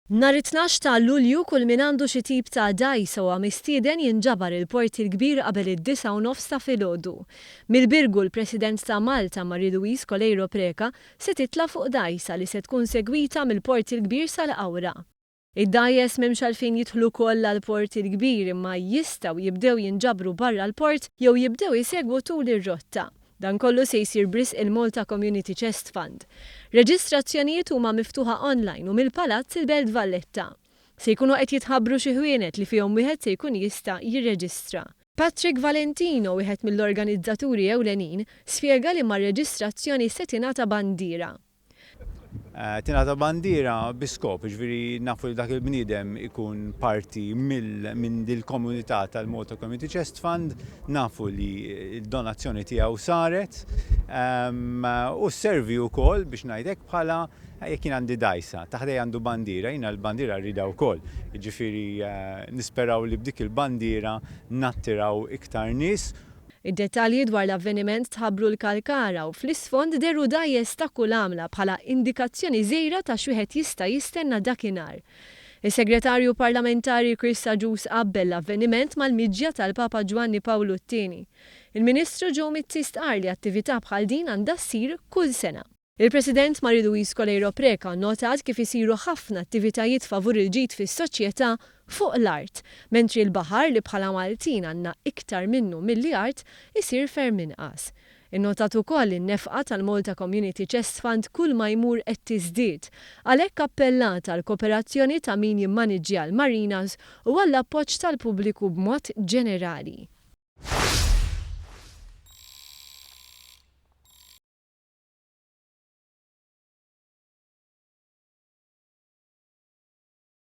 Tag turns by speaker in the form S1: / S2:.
S1: Nhar it-12 ta' Lulju kull min għandu xi tip ta' dgħajsa huwa mistieden jinġabar il-Port il-Kbir qabel id-disgħa u nofs ta' filgħodu. Mill-Birgu l-President ta' Malta Marie Louise Coleiro Preca se titla' fuq dgħajsa li se tkun segwita mill-Port il-Kbir sal-Qawra. Id-dgħajjes m'hemmx għalfejn jidħlu kollha l-Port il-Kbir imma jistgħu jibdew jinġabru barra l-port jew jibdew isegwu tul ir-rotta. Dan kollu se jsir b'risq il-Malta Community Chest Fund. Reġistrazzjonijiet huma miftuħa online u mill-Palazz il-Belt Valletta. Se jkunu qed jitħabbru xi ħwienet li fihom wieħed se jkun jista' jirreġistra. Patrick Valentino, wieħed mill-organizzaturi ewlenin, spjega li mar-reġistrazzjoni se tingħata bandiera.
S2: Tingħata bandiera bi skop, jiġifieri nafu li dak il-bniedem ikun parti minn dil-komunità tal-Malta Community Chest Fund, nafu li d-donazzjoni tiegħu saret u sservi wkoll biex ngħid hekk bħala jekk jien għandi dgħajsa, ta' ħdejja għandu bandiera, jiena l-bandiera rridha wkoll. Jiġifieri nisperaw li b'dik il-bandiera nattiraw iktar nies.
S1: Id-dettalji dwar l-avveniment tħabbru l-Kalkara u fl-isfond dehru dgħajjes ta' kull għamla bħala indikazzjoni żgħira ta' x'wieħed jista' jistenna dakinhar. Is-Segretarju Parlamentari Chris Agius qabbel l-avveniment mal-miġja tal-Papa Ġwanni Pawlu t-Tieni. Il-Ministru Joe Mizzi stqarr li attività bħal din għandha ssir kull sena. Il-President Marie-Louise Coleiro Preca nnotat kif isiru ħafna attivitajiet favur il-ġid fis-soċjetà fuq l-art, mentri l-baħar li bħala Maltin għandna iktar minnu milli art, isir ferm inqas. Innotat ukoll li n-nefqa tal-Malta Community Chest Fund kull ma jmur qed tiżdied. Għalhekk appellat għall-kooperazzjoni ta' min jimmaniġġja l-marinas u għall-appoġġ tal-pubbliku b'mod ġenerali.